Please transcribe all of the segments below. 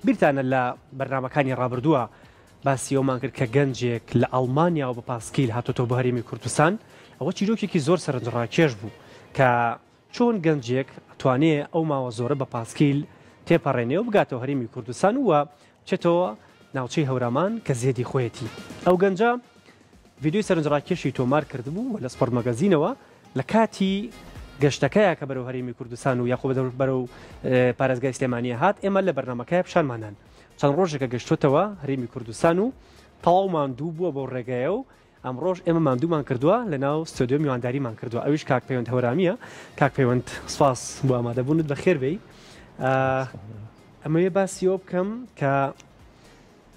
بیرتانە لە بەرنامەکانی ڕابردووە باسی ئەومان کرد کە گەنجێک لە ئەڵمانیاوە بە پاسکیل هاتۆتەوە بۆ هەرێمی کوردستان، ئەوە چیرۆکێکی زۆر سەرنجڕاکێش بوو کە چۆن گەنجێک توانێ ئەو ماوە زۆرە بە پاسکیل تێپەڕێنێ و بگاتەوە هەرێمی کوردستان و بچێتەوە ناوچەی هەورامان کە زێدی خۆیەتی. ئەو گەنجە ڤیدیۆی سەرنجڕاکێشی تۆمار کردبوو و لە سپۆرت مەگەزینەوە لە کاتی گەشتەکەیا کە بەرەو هەرێمی کوردستان و یاخۆ بەرەو پارێزگای سلێمانیە هات ئێمە لە بەرنامەکەیا پیشانمانان چەند ڕۆژێکە گەشتۆتەوە هەرێمی کوردستان و تەواو ماندوو بووە بەو ڕێگایە و ئەمڕۆش ئێمە ماندوومان کردووە لە ناو ستۆدیۆ میوانداریمان کردووە ئەویش کاک پەیوەند هەورامیە کاک پەیوەند سپاس بۆ ئامادەبوونت بەخێر بێی ئەمەوێ باسی ئەوە بکەم کە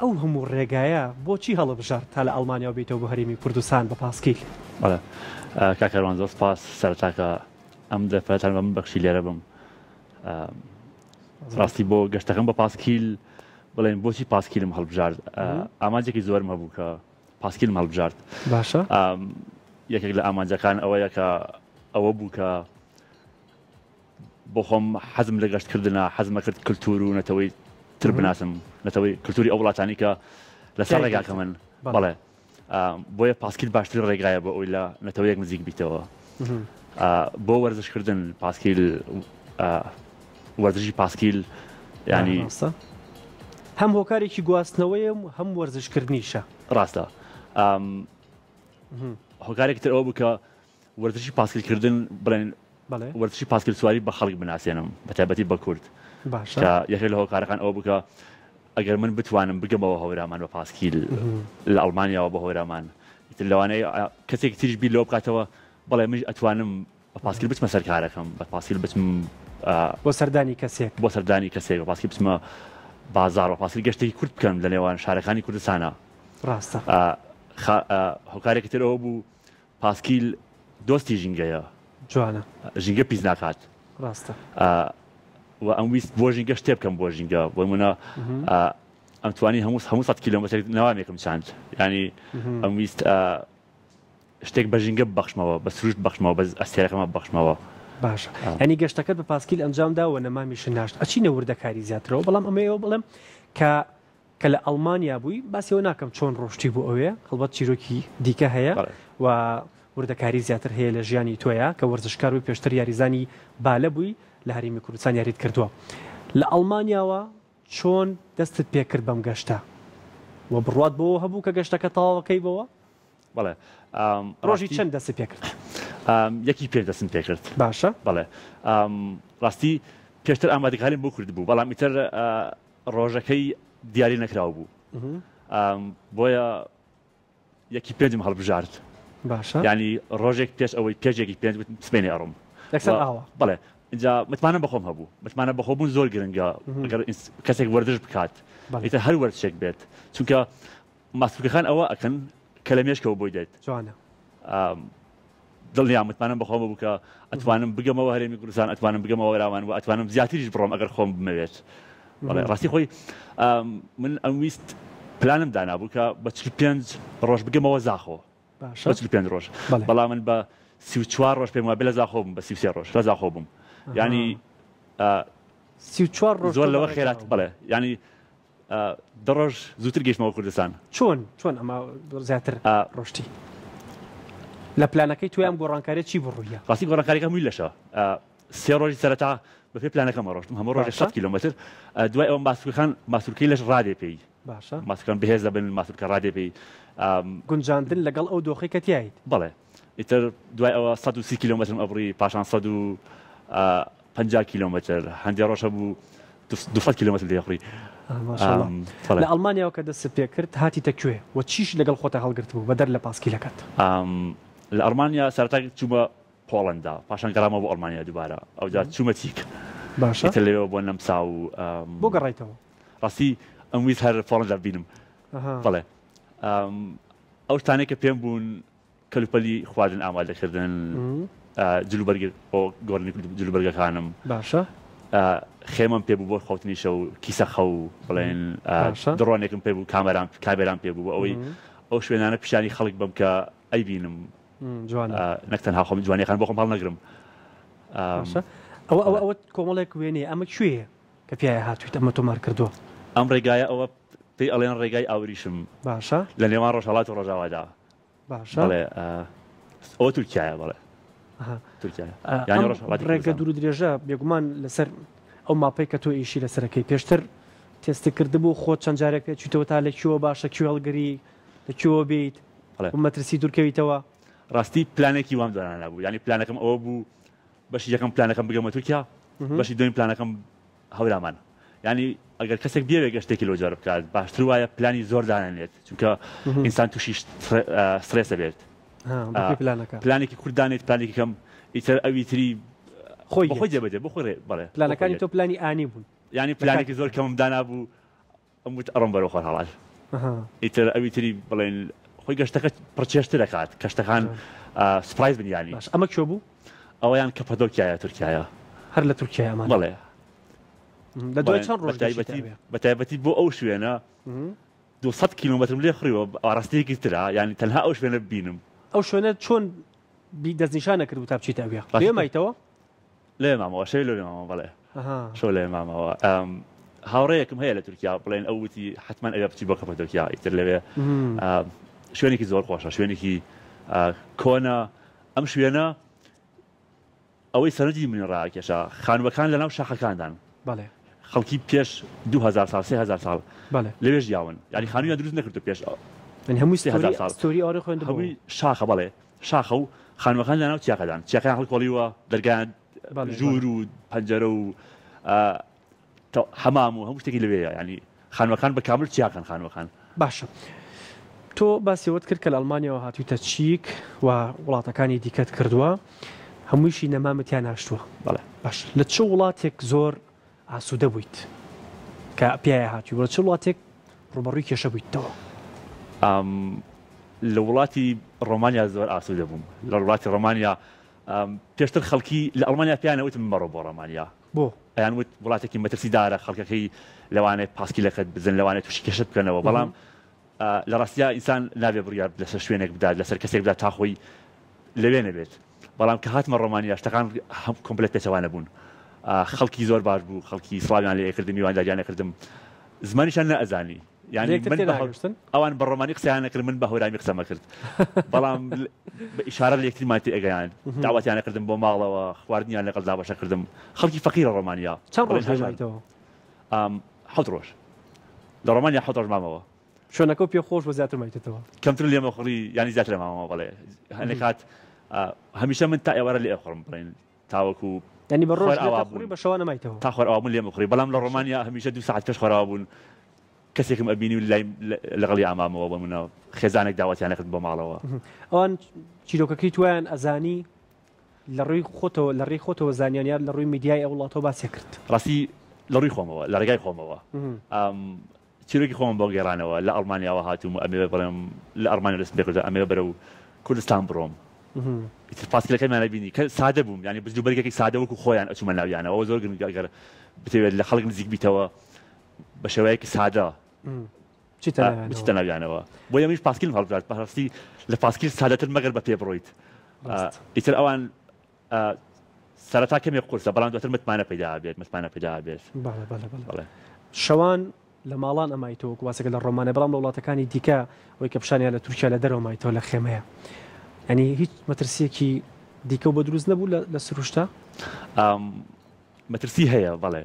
ئەو هەموو ڕێگایە بۆچی هەڵبژارد تا لە ئەڵمانیاوە بێیتەوە بۆ هەرێمی کوردستان بە پاسکیل؟ بەڵێ کاک کاروان زۆر سپاس سەرەتا کە ئەم دەرفەتان بە من بەخشی لێرە بم ڕاستی بۆ گەشتەکەم بە پاسکیل بڵێن بۆچی پاسکیلم هەڵبژارد ئامانجێکی زۆرم هەبوو کە پاسکیلم هەڵبژارد باشە یەکێک لە ئامانجەکان ئەوەیە کە ئەوە بوو کە بۆ خۆم حەزم لە گەشت کردنە، حەزمە کرد کلتور و نەتەوەی تر بناسم، نەتەوەی کلتوری ئەو وڵاتانی کە لەسەر ڕێگاکەمن. بەڵێ بۆیە پاسکیل باشترین ڕێگایە بۆ ئەوی لە نەتەوەیەک نزیک بیتەوە. بۆ وەرزشکردن پاسکیل وەرزشی پاسکیل ینی هەم هۆکارێکی گواستنەوەیە و هەم وەرزشکردنیشە. ڕاستە. هۆکارێکی تر ئەوە بوو کە وەرزشی پاسکیل کردن بڵێن وەرزشی پاسکیل سواری بە خەڵک بناسێنم بە تایبەتی بە کورد باشە کە یەکێک لە هۆکارەکان ئەوە بوو کە ئەگەر من بتوانم بگەمەوە هەورامان بە پاسکیل لە ئەڵمانیاوە بۆ هەورامان ئیتر لەوانەیە کەسێکی تریش بیر لەوە بکاتەوە بەڵێ منیش ئەتوانم بە پاسکیل بچمە سەر کارەکەم بە پاسکیل بچم بۆ سەردانی کەسێک بۆ سەردانی کەسێک بە پاسکیل بچمە بازاڕ بە پاسکیل گەشتێکی کورت بکەم لە نێوان شارەکانی کوردستانە ڕاستە هۆکارێکی تر ئەوە بوو پاسکیل دۆستی ژینگەیە. جوانە. ژینگە پیس ناکات. ڕاستە. و ئەم ویست بۆ ژینگە شتێ بکەم بۆ ژینگە بۆ نمونە ئەم توانی هەموو هەموو سەد کیلۆمەترێک نەوامێکم چاند ینی ئەم ویست شتێک بە ژینگە ببەخشمەوە بە سروشت بەخشمەوە بە ئەستێرەکەمە بەخشمەوە. باشە ینی گەشتەکەت بە پاسکیل ئەنجامدا و نەمامیشت ناشت ئەچینە وردەکاری زیاترەوە بەڵام ئەمەیەوە بڵێم کە کە لە ئەڵمانیا بووی، باسی ئەوە ناکەم چۆن ڕۆشتی بۆ ئەوێ، هەڵبەت چیرۆکی دیکە هەیە و وردەکاری زیاتر هەیە لە ژیانی تۆیا کە وەرزشکار بووی، پێشتر یاریزانی بالە بووی لە هەرێمی کوردستان یاریت کردووە. لە ئەڵمانیاوە چۆن دەستت پێکرد بەم گەشتە و بڕوات بەوە هەبوو کە گەشتەکە تەواوەکەی بەوە؟ بەڵێ. ڕۆژی چەند دەستت پێکرد؟ یەکی پێنج دەستم پێکرد. باشە. بەڵێ. ڕاستی پێشتر ئامادەکاریم بۆ کردبوو، بەڵام ئیتر ڕۆژەکەی دیاری نەکراو بوو بۆیە یەکی پێنجم هەڵبژارد باشە ینی ڕۆژێک پێش ئەوەی پێشێکی پێنج وتم سبەینێ ئەڕۆم یەکسەر ئاوا بەڵێ اینجا متمانە بەخۆم هەبوو متمانە بەخۆ بوون زۆر گرنگە ئەگەر کەسێک وەرزش بکات ئیتر هەر وەرزشێک بێت چونکە ماسولکەکان ئەوە ئەکەن کە لە مێشکەوە بۆی دێت. جوانە. دڵنیام متمانەم بەخۆم بوو کە ئەتوانم بگەمەوە هەرێمی کوردستان ئەتوانم بگەمەوە وەرامان و ئەتوانم زیاتریش بڕۆم ئەگەر خۆم بمەوێت بەڵێ ڕاستی خۆی من ئەم ویست پلانم دانابوو کە بە 45 ڕۆژ بگەمەوە زاخۆ باشە 45 ڕۆژ بەڵام من بە 34 ڕۆژ پێم وابێ لە زاخۆ بووم بە 33 ڕۆژ لە زاخۆ بووم ینی 34 ڕۆژ زۆر لەوە خێرات بەڵێ ینی دە ڕۆژ زووتر گەیشتمەوە کوردستان. چۆن چۆن ئەمە زیاتر ڕۆشتی؟ لە پلانەکەی تۆی ئەم گۆڕانکاریە چی بوو ڕوویە؟ ڕاستی گۆڕانکاریەکە هەمووی لەشە. سێ ڕۆژی سەرەتا بە پێی پلانەکەمە ڕۆشتم هەموو ڕۆژێک 100 کیلۆمەتر دوای ئەوە ماسولکەکان ماسولکەی لەش ڕادێ پێی باشە ماسولکەکان بەهێز دەبن ماسولکە ڕادێ پێی گونجاندن لەگەڵ ئەو دۆخەی کە تیایت. بەڵێ ئیتر دوای ئەوە 130 کیلۆمەترم ئەبڕی پاشان 150 کیلۆمەتر هەندێ ڕۆژ هەبوو 200 کیلۆمەتر لێخوڕی. لە ئەڵمانیاوە کە دەستت پێکرد هاتیتە کوێ و چیش لەگەڵ خۆتا هەڵگرتبوو بەدەر لە پاسکیلەکەت؟ لە ئەڵمانیا سەرەتا چوومە پۆڵەندا پاشان گەڕامەوە بۆ ئەڵمانیا دووبارە ئەوجا چوومە چیک باشە ئیتر لەوێوە بۆ نەمسا و بۆ گەڕایتەوە؟ ڕاستی ئەمویست هەر پۆڵەندا ببینم بەڵێ ئەو شتانەی کە پێم بوون کەلوپەلی خواردن ئامادەکردن جلوبەرگ بۆ گۆڕینی جلوبەرگەکانم باشە خێمەم پێ بوو بۆ خەوتنی شەو کیسە خەو بڵێن دڕۆنێکم پێ بوو کامەران کامێرام پێ بوو ئەوەی ئەو شوێنانە پیشانی خەڵک بم کە ئەیبینم جوانە نەک تەنها خۆم جوانیەکان بۆ خۆم هەڵنەگرم ئەوە ئەوە ئەوە کۆمەڵێک وێنەیە ئەمە کوێیە کە پیایا هاتوویت ئەمە تۆمار کردووە؟ ئەم ڕێگایە ئەوە پێی ئەڵێن ڕێگای ئاوریشم. باشە. لە نێوان ڕۆژهەڵات و ڕۆژاوادا. باشە. بەڵێ ئەوە تورکیایە بەڵێ. تورکیایە. یانی ڕۆژهەڵاتی ڕێگە دوور و درێژە بێگومان لەسەر ئەو ماپەی کە تۆ ئیشی لەسەرەکەی پێشتر تێست کردبوو خۆت چەند جارێک پێ چوویتەوە تا لە کوێوە باشە کوێ هەڵگری لە کوێوە بیت و مەترسی دوورکەویتەوە؟ ڕاستی پلانێکی وام دانانابوو یانی پلانەکەم ئەوە بوو بەشی یەکەم پلانەکەم بگەمە تورکیا بەشی دوێن پلانەکەم هەورامان یانی ئەگەر کەسێک بیەوێت گەشتێکی لەو جۆرە بکات باشتر وایە پلانی زۆر دانەنێت چونکە ئینسان تووشی سترێس دەبێت پلانێکی کورت دانێت پلانێکی کەم ئیتر ئەوی تری خۆی خۆی جێبەجێ بۆ خۆی بەڵێ پلانەکانی تۆ پلانی ئانی بوون یانی پلانێکی زۆر کەمم دانابوو ئەم وت ئەڕۆم بەرەو خۆرهەڵات ئیتر ئەوی تری بڵێن خۆی گەشتەکە پڕچێشتر دەکات کەشتەکان surprise بن یانی باش ئەمە کوێ بوو؟ ئەوەیان کەپەدۆکیایە تورکیایە هەر لە تورکیای ئەمان بەڵێ لە دوای چەند ڕۆژ گەشتیتە ئەوێ؟ بە تایبەتی بۆ ئەو شوێنە 200 کیلۆمەترم لێ خڕیوە ئاراستەیەکی ترە یانی تەنها ئەو شوێنە ببینم. ئەو شوێنە چۆن دەستنیشان نەکردبوو تا بچیتە ئەوێ؟ لێ مایتەوە؟ لەوێ مامەوە شەوێ لەوێ مامەوە بەڵێ شەو لەوێ مامەوە هاوڕێیەکم هەیە لە تورکیا بڵێن ئەو وتی حتمما ئەوێ بچی بۆ کەپەدۆکیا ئیتر لەوێ شوێنێکی زۆر خۆشە شوێنێکی کۆنە ئەم شوێنە ئەوەی سەرنجی منی ڕاکێشا خانووەکان لەناو شاخەکاندان بەڵێ خەڵکی پێش 2000 ساڵ 3000 ساڵ لەوێ ژیاون یعنی خانوویان دروست نەکردو پێش هەمووی 3000 ساڵ ستۆری ئەوە خوێندبوو هەمووی شاخە بەڵێ شاخە و خانووەکان لەناو چیاکەدان، چیاکەیان هەڵکۆڵیوە، دەرگایان ژوور و پەنجەرە و حەمام و هەموو شتێکی لەوێیە، یانی خانووەکان بە کامل چیاکەن خانووەکان. باشە تۆ باسی ئەوەت کرد کە لە ئەڵمانیاوە هاتوویتە چیک و وڵاتەکانی دیکەت کردووە، هەموویشی نەمامت تیا ناشتووە. بەڵێ. باشە لە چ وڵاتێک زۆر ئاسوودە بوویت کە پیایا هاتووی و لە چ وڵاتێک ڕووبەڕووی کێشە بوویتەوە؟ لە وڵاتی ڕۆمانیا زۆر ئاسوودە بووم. لە وڵاتی ڕۆمانیا پێشتر خەڵکی لە ئەڵمانیا پێیان ئەوتم مەڕۆ بۆ ڕۆمانیا. بۆ؟ ئەیان وت وڵاتێکی مەترسیدارە، خەڵکەکەی لەوانەیە پاسکیلەکەت بزن، لەوانەیە تووشی کێشەت بکەنەوە. بەڵام لە ڕاستیا ئینسان نابێ بڕیار لەسەر شوێنێک بدات، لەسەر کەسێک بدات تا خۆی لەوێ نەبێت. بەڵام کە هاتمە ڕۆمانیا شتەکان هەم کۆمپلێت پێچەوانە بوون. خەڵکی زۆر باش بوو، خەڵکی سڵاویان لێ ئەکردم، میوانداریان ئەکردم. زمانیشیان نەئەزانی. یانی لە یەکتر من بە تێناگەشتن؟ ئەوان بە ڕۆمانی قسەیان نەکرد، من بە هەورامی قسەم ئەکرد. بەڵام بە ئیشارە لە یەکتریمان تێئەگەیاند. داوەتیان ئەکردم بۆ ماڵەوە، خواردنیان لەگەڵ دابەش ئەکردم. خەڵکی فەقیرە ڕۆمانیا. چەند ڕۆژ لێ مایتەوە؟ حەوت ڕۆژ. لە ڕۆمانیا حەوت ڕۆژ مامەوە. شوێنەکەو پێ خۆش بوو زیاتر مایتەوە؟ کەمتر لێم ئەخوڕی یانی زیاتر مامەوە بەڵێ. هەندێک کات هەمیشە من تا ئێوارە لێ ئەخوڕم بڵێن تاوەکو یانی بە ڕۆژ لێت ئەخوڕی بە شەوانە مایتەوە؟ تا خۆرئاوابوون لێم ئەخوڕی بەڵام لە ڕۆمانیا هەمیشە دوو سەعات پێش خۆرئاوابوون کەسێکم ئەبینی و لای لەگەڵی ئامامەوە بۆ منە خێزانێک داوەتیان ئەکردم بۆ ماڵەوە. ئەوان چیرۆکەکەی تویان ئەزانی لە ڕووی خۆتەوە لە ڕێی خۆتەوە زانیان یان لە ڕووی میدیای ئەو وڵاتەوە باسی کرد؟ ڕاستی لە ڕووی خۆمەوە لە ڕێگای خۆمەوە چیرۆکی خۆمم بۆ گێڕانەوە لە ئەڵمانیاوە هاتووم و ئەمەوێ بڵێم لە ئەڵمانیا دەستم پێکردووە ئەمەوێ بەرەو کوردستان بڕۆم ئیتر پاسکیلەکەمیان بینی کە سادە بووم یانی بزن و بەرگێکی سادە وەکو خۆیان ئەچوومە ناویانەوە ئەوە زۆر گرنگە ئەگەر بتەوێت لە خەڵک نزیک بیتەوە بە شێوەیەکی سادە بچیتە ناویانەوە بۆیە منیش پاسکیلم هەڵبژارد بەڕاستی لە پاسکیل سادەتر مەگەر بە پێ بڕۆیت ئیتر ئەوان سەرەتا کەمێک قورسە بەڵام دواتر متمانە پەیدا ئەبێت متمانە پەیدا ئەبێت. بەڵێ بەڵێ بەڵێ. شەوان لە ماڵان ئەمایتەوە وەکو باسەکە لە ڕۆمانە بەڵام لە وڵاتەکانی دیکە ئەوەی کە پیشانیان لە تورکیا لە دەرەوە مایتەوە لە خێمەیە یعنی هیچ مەترسیەکی دیکە بۆ دروست نەبوو لە سروشتا؟ مەترسی هەیە بەڵێ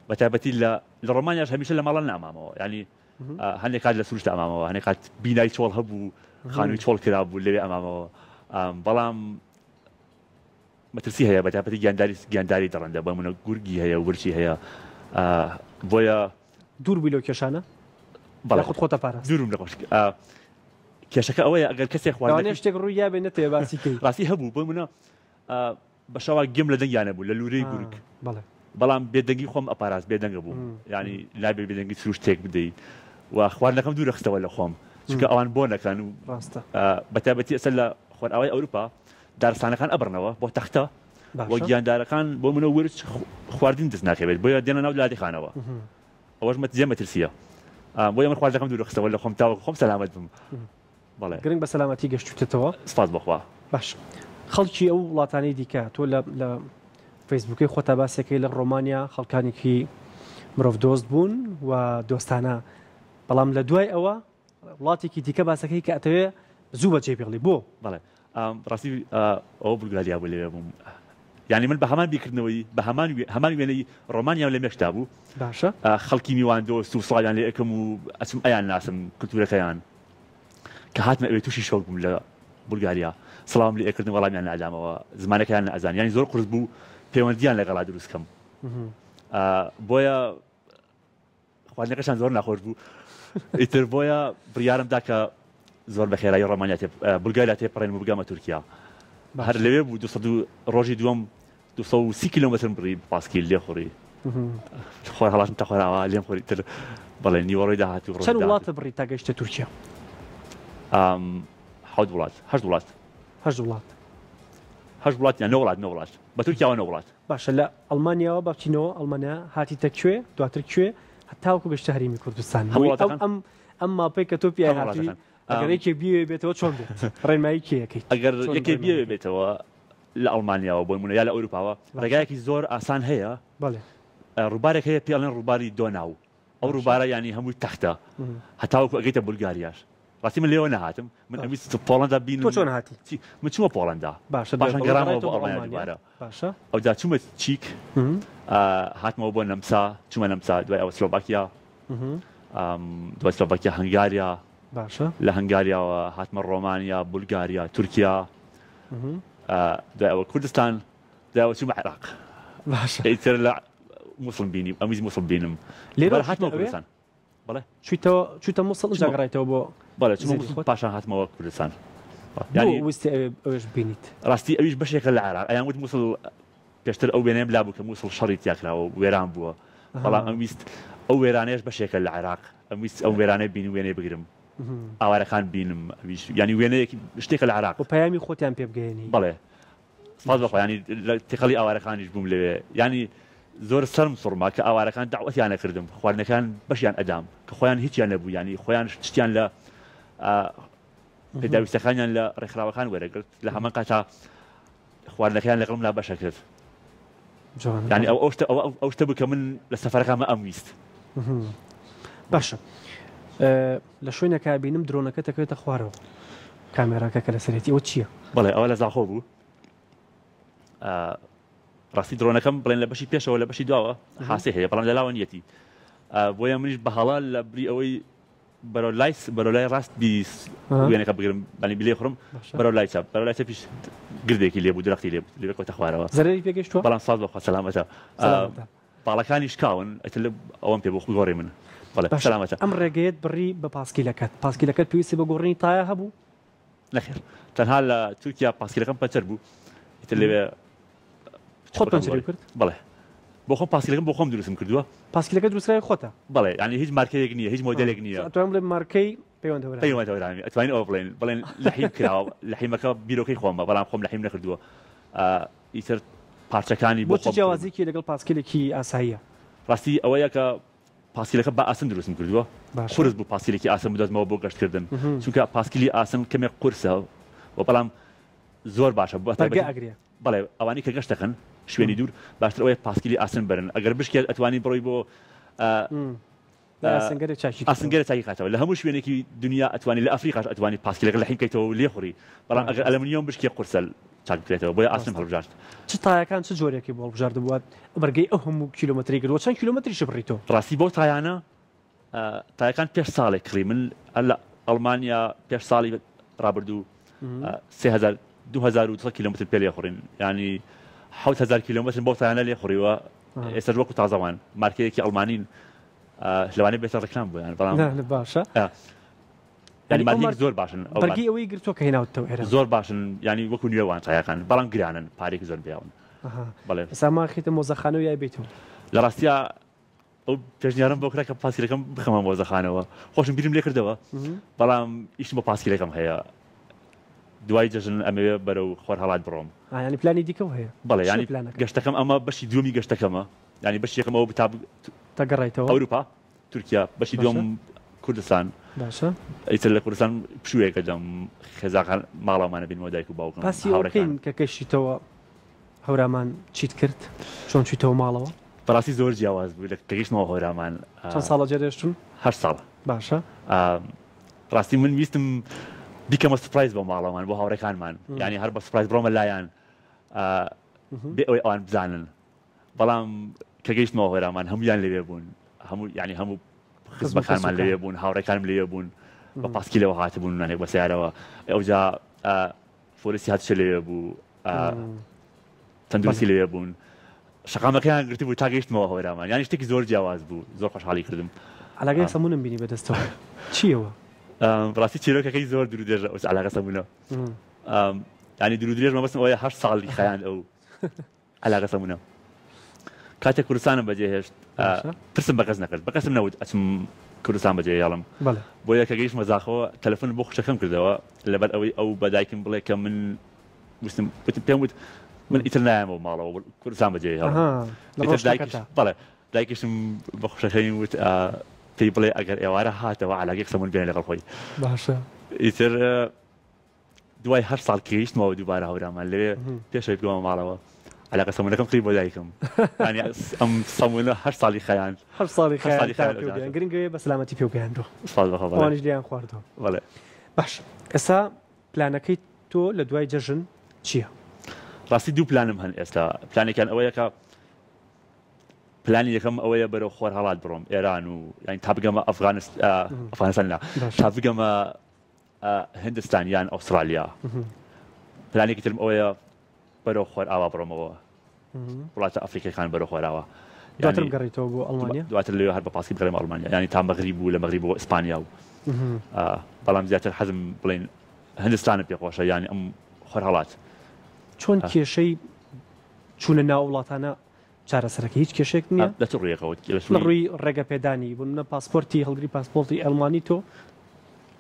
بە تایبەتی لە لە ڕۆمانیاش هەمیشە لە ماڵان نامامەوە یعنی هەندێک کات لە سروشت ئەمامەوە هەندێک کات بینای چۆڵ هەبوو خانووی چۆڵ کرابوو لەوێ ئەمامەوە بەڵام مەترسی هەیە بەتایبەتی گیانداری گیانداری دڕندە بۆ منە گورگی هەیە ورچی هەیە بۆیە دوور بووی لەو کێشانە؟ بەڵێ خۆت خۆتە پاراست؟ دوورم لە خۆش کێشەکە ئەوەیە ئەگەر کەسێک خواردنەکەی شتێک ڕووی یابێ نەتەوێ باسی کەی ڕاستی هەبوو بۆ منە بە شەوا گوێم لە دەنگیان نەبوو لە لوورەی گورگ بەڵێ بەڵام بێدەنگی خۆم ئەپاراست بێدەنگە بووم یانی نابێ بێدەنگی سروشت تێک بدەی و خواردنەکەم دوورە خستەوە لە خۆم چونکە ئەوان بۆ نەکەن و ڕاستە بەتایبەتی ئێستا لە خۆرئاوای ئەوروپا دارستانەکان ئەبڕنەوە بۆ تەختە و گیاندارەکان بۆ منە ورچ خواردن دەست ناکەوێت بۆیە دێنە ناو لادێخانەوە ئەوەش جێ مەترسیە بۆیە من خواردنەکەم دوورە خستەوە لە خۆم تاوەکو خۆم سەلامەت بم. بەڵێ. گرنگ بە سەلامەتی گەشتوتەتەوە. سپاس بۆ خوا. باش خەڵکی ئەو وڵاتانەی دیکە تۆ لە لە فەیسبووکەی خۆتا باسەکەی لە ڕۆمانیا خەڵکانێکی مرۆڤ دۆست بوون و دۆستانە بەڵام لە دوای ئەوە وڵاتێکی دیکە باسەکەی کە ئەتەوێ زوو بەجێ بێڵی بۆ؟ بەڵێ ڕاستی ئەوە بولگاریا بوو لەوێ بووم یعنی من بە هەمان بیرکردنەوەی بە هەمان هەمان وێنەی ڕۆمانیام لە مێشکدا بوو باشە خەڵکی میوان دۆست و سڵاویان لێ ئەکەم و ئەچم ئەیان ناسم کلتورەکەیان کە هاتمە ئەوێ تووشی شۆک بووم لە بولگاریا سڵاوم لێ ئەکردن وەڵامیان نەئەدامەوە زمانەکەیان نەئەزان یانی زۆر قورس بوو پەیوەندیان لەگەڵا دروست کەم بۆیە خواردنەکەشان زۆر ناخۆش بوو ئیتر بۆیە بڕیارم دا کە زۆر بە خێرایی ڕۆمانیا تێ بولگاریا تێپەڕێنم و بگەمە تورکیا هەر لەوێ بوو 200 ڕۆژی دووەم 230 کیلۆمەترم بڕی پاسکیل لێ خوڕی خۆر هەڵاتم تا خۆراوا لێم خوری تر بەڵێ نیوەڕۆی داهاتوو ڕۆژی چەند وڵاتە بڕی تا گەیشتە تورکیا؟ حەوت وڵات هەشت وڵات هەشت وڵات هەشت وڵات یان نۆ وڵات نۆ وڵات بە تورکیاوە نۆ وڵات باشە لە ئەڵمانیاوە با بچینەوە ئەڵمانیا هاتیتە کوێ دواتر کوێ هەتاوەکو گەشتە هەرێمی کوردستان هەموو وڵاتەکان ئەم ئەم ماپەی کە تۆ پیای هەموو هاتووی وڵاتەکان ئەگەر یەکێک بیەوێ بێتەوە چۆن بێت ڕێنمایی کێ ئەکەیت ئەگەر چۆن یەکێک ڕێنمایی بیەوێ ئەکەیت بێتەوە لە ئەڵمانیاوە بۆ نموونە یا لە ئەوروپاوە باشە ڕێگایەکی زۆر ئاسان هەیە بەڵێ ڕووبارێک هەیە پێی ئەڵێن ڕووباری دۆناو ئەو باشە ڕووبارە یانی هەمووی تەختە هەتاوەکو ئەگەیتە بولگاریاش ڕاستی من لێوە نەهاتم من باشە ئەمویست پۆڵەندا تۆ بینم چۆن هاتی چی من چوومە پۆڵەندا باشە دوای پاشان پۆڵەندا گەڕامەوە گەڕایتەوە بۆ بۆ ئەڵمانیا ئەڵمانیا دووبارە باشە ئەوجا چوومە چیک هاتمەوە بۆ نەمسا چوومە نەمسا دوای ئەوە سلۆڤاکیا دوای سلۆڤاکیا هەنگاریا باشە لە هەنگاریاوە هاتمە ڕۆمانیا بولگاریا تورکیا دوای ئەوە کوردستان دوای ئەوە چوومە عێراق باشە ئیتر لە موسڵم بینی ئەمویست موسڵ بینم لێرە بەر چوویتە هاتمەوە ئەوێ کوردستان بەڵێ چوویتەوە چوویتە موسڵ ئینجا چوومە گەڕایتەوە بۆ بەڵێ چوومە زێدی موسڵ خۆت پاشان هاتمەوە کوردستان بۆ یانی ویستی ئەوێ ئەوێش ببینیت ڕاستی ئەویش بەشێکە لە عێراق ئەیان وت موسڵ پێشتر ئەو وێنەیەم لابوو کە موسڵ شەڕی تیا کراوە و وێران بووە بەڵام ئەم ویست ئەو وێرانەیەش بەشێکە لە عێراق ئەم ویست ئەو وێرانەیە بینم وێنەی بگرم ئاوارەکان بینم ئەویش یانی وێنەیەکی شتێکە لە عێراق و پەیامی خۆتیان پێ بگەیەنی بەڵێ سپاس بەخوا باشە یانی لە تێکەڵی ئاوارەکانیش بووم لەوێ یانی زۆر سەرم سوڕما کە ئاوارەکان دەعوەتیان ئەکردم خواردنەکان بەشیان ئەدام کە خۆیان هیچیان نەبوو یانی خۆیان شتیان لە پێداویستەکانیان لە ڕێکخراوەکان وەرەگرت لە هەمان کاتا خواردنەکەیان لەگەڵم لا بەشە کرد یانی ئەو ئەو شتە ئەو شتە بوو کە من لە سەفەرەکانمە ئەم ویست باشە لە شوێنێکا بینم درۆنەکە دەکەوێتە خوارەوە کامێراکە کە لەسەرێتی ئەوە چییە؟ بەڵێ ئەوە لە زاخۆ بوو ڕاستی درۆنەکەم بڵێن لە بەشی پێشەوە لە بەشی دواوە حاسی هەیە بەڵام لە لاوە نیەتی بۆیە منیش بە هەڵە لە بری ئەوەی بەرەو لای بەرەو لای ڕاست بی وێنەکە بگرم بەنی بلێ خڕم بەرەو لای چەپ بەرەو لای چەپیش گردێکی لێ بوو درەختی لێ لێ کەوتە خوارەوە زەرەری پێگەشتووە بەڵام ساز بەخوا سەلامەتە باڵەکانی شکاون ئیتر ئەوەم پێ بوو گۆڕی من بەڵێ سەلامەتە. ئەم ڕێگەیەت بڕی بە پاسکیلەکەت، پاسکیلەکەت پێویستی بە گۆڕینی تایە هەبوو؟ نەخێر تەنها لە تورکیا پاسکیلەکەم پەنچەر بوو ئیتر لەوێ خۆت پەنچەری کرد؟ بەڵێ بۆ خۆم پاسکیلەکەم بۆ خۆم دروستم کردووە. پاسکیلەکە دروستکراوی خۆتە؟ بەڵێ یانی هیچ مارکەیەک نییە هیچ مۆدێلێک نییە. ئەتوانم بڵێم مارکەی پەیوەند هەورامی. پەیوەند هەورامی ئەتوانین ئەوە بڵێین بڵێن لەحیم کراوە لەحیمەکە بیرۆکەی خۆمە بەڵام خۆم لەحیم نەکردووە ئیتر پارچەکانی بۆ چ جیاوازیەکی لەگەڵ پاسکیلێکی ئاساییە؟ ڕاستی ئەوەیە کە پاسکیلەکە بە ئاسن دروستم کردووە قورس بوو پاسکیلێکی ئاسن بدۆزمەوە بۆ گەشتکردن چونکە پاسکیلی ئاسن کەمێک قورسە و بەڵام زۆر باشە بەرگە ئەگرێ بەڵێ ئەوانەی کە گەشت دەکەن شوێنی دوور باشتر ئەوەیە پاسکیلی ئاسن بەرن ئەگەر بشکێت ئەتوانی بڕۆی بۆ ئاسنگەرێ چاکی ئاسنگەرە چاکی کاتەوە لە هەموو شوێنێکی دنیا ئەتوانی لە ئەفریقاش ئەتوانی پاسکیلەکە لەحیم کەیتەوە و لێخوڕی بەڵام ئەگەر ئەلەمنیۆم بشکێ قورسە چاک بکرێتەوە بۆیە ئاسنم هەڵبژارد. چ تایەکان چ جۆرێکی بۆ هەڵبژاردبووە بەرگەی ئەو هەموو کیلۆمەترەی گرتووە چەند کیلۆمەتریشی بڕی تۆ؟ ڕاستی بەو تایانە تایەکان پێش ساڵێک کڕی من لە ئەڵمانیا پێش ساڵی ڕابردوو 3000 2200 کیلۆمەتر پێ لێخوڕین ینی 7000 کیلۆمەتر بۆ تایانە لێخوڕیوە ئێستاش وەکو تازەوان مارکەیەکی ئەڵمانین لەوانەیە بێتە ڕێکلام بۆیان بەڵام باشە ینی مارکەیەکی زۆر باشن بەرگی ئەوەی گرتووە کە هێناوتەوە ئێرە زۆر باشن ینی وەکو نوێوان تایەکان بەڵام گرانن پارێکی زۆر بیاون بەڵێ ئێستا خیتە مۆزەخانە و یای بیتەوە لە ڕاستیا ئەو پێشنیارم بۆ کرا کە پاسکیلەکەم بخەمە مۆزەخانەوە خۆشم بیرم لێ کردەوە بەڵام ئیشم بە پاسکیلەکەم هەیە دوای جەژن ئەمەوێ بەرەو خۆرهەڵات بڕۆم. ئا یانی پلانی دیکەو هەیە؟ بەڵێ چیە یانی پلانەکەت؟ گەشتەکەم ئەمە بەشی دووەمی گەشتەکەمە یانی بەشی یەکەم ئەوە بوو تا تا گەڕایتەوە؟ ئەوروپا تورکیا بەشی باشە دووەم کوردستان باشە ئیتر لە کوردستان پشوویەک ئەدەم خێزاکان ماڵەوەمانە بینمەوە دایک و باوکم باسی ئەوە بکەین هاوڕێکانم. کە گەشتیتەوە هەورامان چیت کرد؟ چۆن چوویتەوە ماڵەوە؟ بەڕاستی زۆر جیاواز بوو لە کە گەیشتمەوە هۆرامان. چەند ساڵە جێدێشتون؟ هەشت ساڵ. باشە. ڕاستی من ویستم بیکەمە surprise بۆ ماڵەوەمان بۆ هاوڕێکانمان یانی هەر بە surprise بڕۆمە لایان بێ ئەوەی ئەوان بزانن بەڵام کە گەیشتمەوە هۆرامان هەمویان لەوێ بوون هەموو یانی هەموو خزمەکانمان لەوێ بوون هاوڕێکانم لەوێ بوون بە پاسکیلەوە هاتبوون نانێک بە سیارەوە ئەوجا پۆلیسی هاتوچۆ لەوێ بوو تەندروستی لەوێ بوون شەقامەکەیان گرتبوو تا گەیشتمەوە هەورامان یانی شتێکی زۆر جیاواز بوو زۆر خۆشحاڵی کردم. عەلاگەی سەمونم بینی بەدەستەوە چیەوە؟ ڕاستی چیرۆکەکەی زۆر دوور درێژە ئەو عەلاگە سەمونە ینی دوور درێژ مەبەستم ئەوەیە هەشت ساڵی خایاند ئەو عەلاگە سەمونە کاتێک کوردستانم بەجێهێشت پرسم بە کەس نەکرد بە کەسم نەوت ئەچم کوردستان بەجێ هێڵم بۆیە کە گەیشتمە زاخۆ تەلەفۆن بۆ خوشەکەم کردەوە لەبەر ئەوەی ئەو بە دایکم بڵێ کە من وتم وتم پێم وت من ئیتر نایەمەوە ماڵەوە کوردستان بەجێ هێڵم بەڵێ دایکیشم بە خوشەکەی وت پێی بڵێ ئەگەر ئێوارە هاتەوە عەلاگەی قسەمون بێنێ لەگەڵ خۆی باشە ئیتر دوای هەر ساڵ گەیشتمەوە دووبارە هەورامان لەوێ پێشەوەی بگەمە ماڵەوە عەلاقە سەمونەکەم کڕی بۆ دایکم یانی ئەم سەمونە هەر ساڵی خەیان هەر ساڵی خەیان گرنگەوێ بە سەلامەتی پێ گەیاندووە سپاس بەخوا ئەوانیش لێیان خواردووە بەڵێ باش ئێستا پلانەکەی تۆ لە دوای جەژن چییە؟ ڕاستی دوو پلانم هەن ئێستا پلانێکیان ئەوەیە کە پلانی یەکەم ئەوەیە بەرەو خۆرهەڵات بڕۆم ئێران و یانی تا بگەمە ئەفغانست ئەفغانستان نا تا بگەمە هندستان یان ئوسترالیا پلانێکی ترم ئەوەیە بەرەو خۆرئاوا بڕۆمەوە وڵاتە ئەفریقیەکان بەرەو خۆراوە دواتر بگەڕیتەوە بۆ ئەڵمانیا دواتر لەوێ هەر بە پاسکی بگەڕێمە ئەڵمانیا یانی تا مەغریب و لە مەغریب بۆ ئیسپانیا و بەڵام زیاتر حەزم بڵێن هندستانم پێخۆشە یانی ئەم خۆرهەڵات چۆن کێشەی چوونە ناو وڵاتانە چارەسەرەکە هیچ کێشەیەک نییە؟ لە چ ڕوویەکەوە؟ لە ڕووی ڕێگەپێدانی بۆ نمونە پاسپۆرتی هەڵگری پاسپۆرتی ئەڵمانی تۆ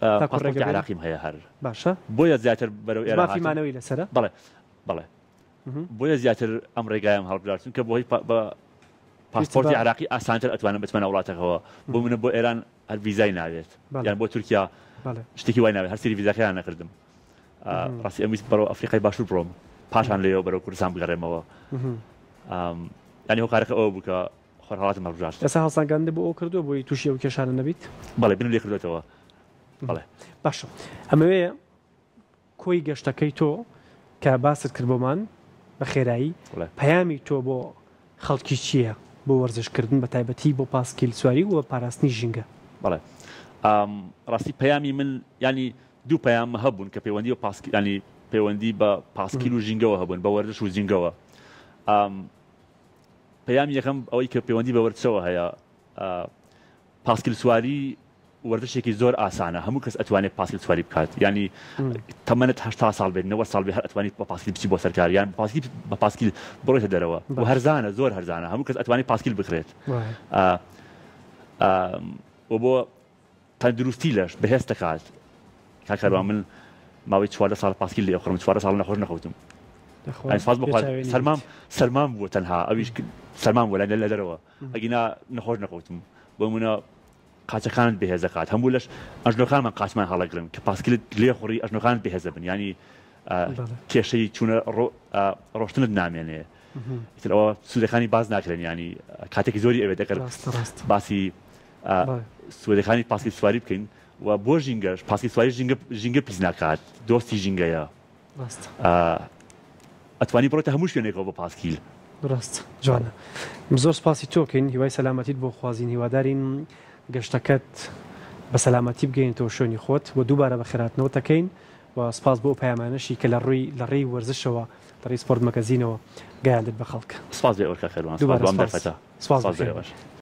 تاکو ڕێگە پاسپۆرتی عێراقیم هەیە هەر باشە بۆیە زیاتر بەرەو ئێرە مافی مانەوەی لەسەرە؟ بەڵێ بەڵێ بۆیە زیاتر ئەم ڕێگایم هەڵبژارد چونکە بۆی بە پاسپۆرتی عراقی ئاسانتر ئەتوانم بچمە ناو وڵاتەکەوە بۆ منە بۆ ئێران هەر ڤیزای ناوێت یان بۆ تورکیا شتێکی وای ناوێت هەر سری ڤیزاکەیان نەکردم ڕاستی ئەم ویست بەرەو ئەفریقای باشوور بڕۆم پاشان لێەوە بەرەو کوردستان بگەڕێمەوە ینی هۆکارەکە ئەوە بوو کە خۆرهەڵاتم هەڵبژارد. ئێستا هەڵسەنگاندنت بۆ ئەوە کردووە بۆی تووشی ئەو کێشانە نەبیت؟ بەڵێ بیرم لێ کردووەتەوە بەڵێ. باشە ئەمەوێ کۆی گەشتەکەی تۆ کە باست کرد بۆمان بە خێرایی پەیامی تۆ بۆ خەڵکی چییە بۆ وەرزش کردن بە تایبەتی بۆ پاسکیل سواری و پاراستنی ژینگە؟ بەڵێ ڕاستی پەیامی من ینی دوو پەیام هەبوون کە پەیوەندی بە پاسکیل ینی پەیوەندی بە پاسکیل و ژینگەوە هەبوون بە وەرزش و ژینگەوە پەیامی یەکەم ئەوەی کە پەیوەندی بە وەرزشەوە هەیە پاسکیل سواری وەرزشێکی زۆر ئاسانە هەموو کەس ئەتوانێت پاسکیل سواری بکات ینی تەمەنت هه ساڵ بێت نەوە ساڵ بێ هەر ئەتوانیت بە پاسکیل بچی بۆ سەرکار یان پاسکیل بە پاسکیل بڕۆیتە دەرەوە و هەرزانە زۆر هەرزانە هەموو کەس ئەتوانێت پاسکیل بکرێت و بۆ تەندروستی لەش بەهێز دەکات کاک کاروان من ماوەی 14 ساڵ پاسکیل لێ خۆم 14 ساڵ نەخۆش نەخەوتم سپاس بۆ سەرمام سەرمام بووە تەنها ئەویش سەرمام بووە لە دەرەوە ئەگینا نەخۆش نەخەوتم بۆ منە قاچەکانت بەهێز دەکات هەموو لەش ئەژنۆکانمان قاچمان هەڵەگرن کە پاسکیلت لێ خوڕی ئەژنۆکانت بەهێزە بن ینی کێشەی چوونە ڕۆشتنت نامێنێ ئیتر ئەوە سوودەکانی باز ناکرێن ینی کاتێکی زۆری ئەوێت ئەگەر باسی سوودەکانی پاسکیل سواری بکەین و بۆ ژینگەش پاسکیل سواری ژینگە ژینگە پیس ناکات دۆستی ژینگەیە ئەتوانی بڕۆیتە هەموو شوێنێکەوە بە پاسکیل. ڕاست جوانە زۆر سپاسی تۆکەین هیوای سەلامەتیت بۆ خوازین هیوادارین گەشتەکەت بە سەلامەتی بگەینێتەوە شوێنی خۆت و دووبارە بەخێرهاتنەوەت دەکەین و سپاس بۆ ئەو پەیامانەشی کە لە ڕووی لە ڕێی وەرزشەوە لە ڕێی سپۆرت مەگەزینەوە گەیاندت بە خەڵک. سپاس بۆ ئێوە کاک کاروان سپاس دووبارە بۆ ئەم سپاس دەرفەتە سپاس سپاس بۆ بەخێر ئێوەش.